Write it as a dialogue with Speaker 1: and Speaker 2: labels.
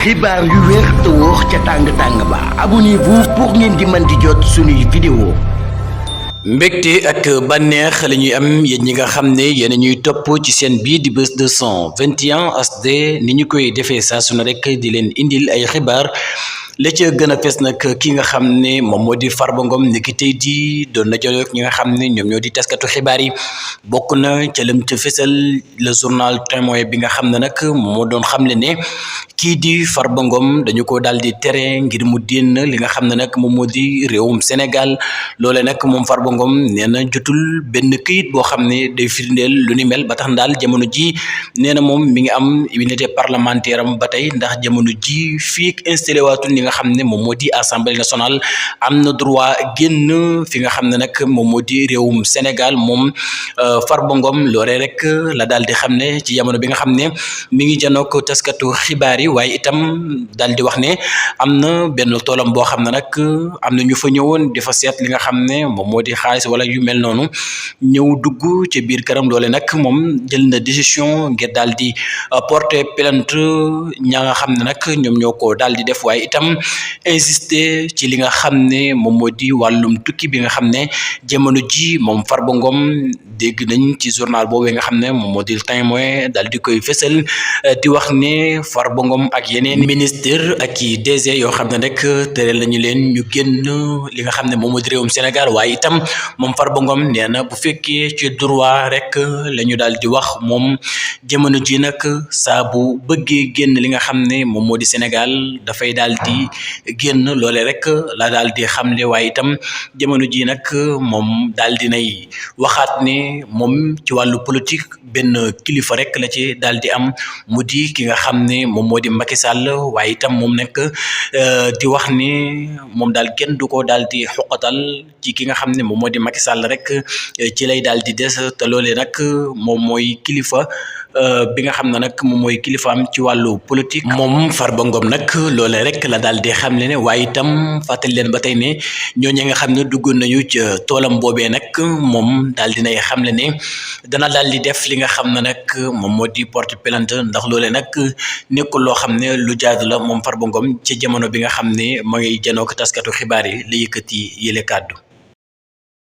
Speaker 1: xibaar yu wér te wóor ca tàng ba abonnez-vous pour ngeen di mën di jot suñuy vidéo.
Speaker 2: mbégte ak bànneex la ñuy am yéen ñi nga xam ne yéen ñuy topp ci seen bii di Buzz 221 HD ni ñu koy defee saa su ne rek di leen indil ay xibaar la ca gën a fes nag ki nga xam ne moom moo di Farba Ngom niki tey di doon na jël ñi nga xam ne ñoom ñoo di taskatu xibaar yi bokk na ca lam ca fesal le journal Témoin bi nga xam ne nag moo doon xamle ne kii di Farba Ngom dañu ko daal di tere ngir mu génn li nga xam ne nag moom moo di réewum Sénégal loole nag moom Farba Ngom nee na jotul benn këyit boo xam ne day firndeel lu ni mel ba tax daal jamono ji nee na moom mi ngi am immunité parlementaire am ba tey ndax jamono ji fii installé waatul li nga xam ne moom moo di assemblée nationale am na droit génn fi nga xam ne nag moom moo di réewum Sénégal moom Farba Ngom loolee rek la daal di xam ne ci jamono bi nga xam ne mi ngi janook taskatu xibaar yi waaye itam daal di wax ne am na benn toolam boo xam ne nag am na ñu fa ñëwoon di fa seet li nga xam ne moom moo di xaalis wala yu mel noonu ñëw dugg ci biir këram loole nag moom jël na décision ngir daal di porter plainte ña nga xam ne nag ñoom ñoo ko daal di def waaye itam insister ci li nga xam ne moom moo di wàllum tukki bi nga xam ne jamono ji moom Farba Ngom dégg nañ ci journal boobu nga xam ne moom moo di Témoin daal di koy fësal di wax ne Farba Ngom ak yeneen ministre ak i DG yoo xam ne rek tere lañu leen ñu génn li nga xam ne moom moo di réewum Sénégal waaye itam moom Farba Ngom nee na bu fekkee ci droit rek la ñu daal di wax moom jamono ji nag saa bu bëggee génn li nga xam ne moom moo di Sénégal dafay daal di génn loole rek la daal di xamle waaye itam jamono ji nag moom daal di nay waxaat ne moom ci wàllu politique benn kilifa rek la ci daal di am mu di ki nga xam ne moom moo di Macky Sall waaye itam moom nag di wax ni moom daal kenn du ko daal di xoqatal ci ki nga xam ne moom moo di Macky Sall rek ci lay daal di des te loolee nag moom mooy kilifa bi nga xam ne nag moom mooy kilifaam ci wàllu politique moom Farba Ngom nag loolee rek la daal di xamle ne waaye itam fàttali leen ba tey ne ñooñu nga xam ne duggoon nañu ca toolam boobee nag moom daal dinay xamle ne dana daal di def li nga xam ne nag moom moo di porte plainte ndax loolee nag nekkul loo xam ne lu jaadu la moom Farba Ngom ci jamono bi nga xam ne ma ngi janook taskatu xibaar yi la yëkkati yële kàddu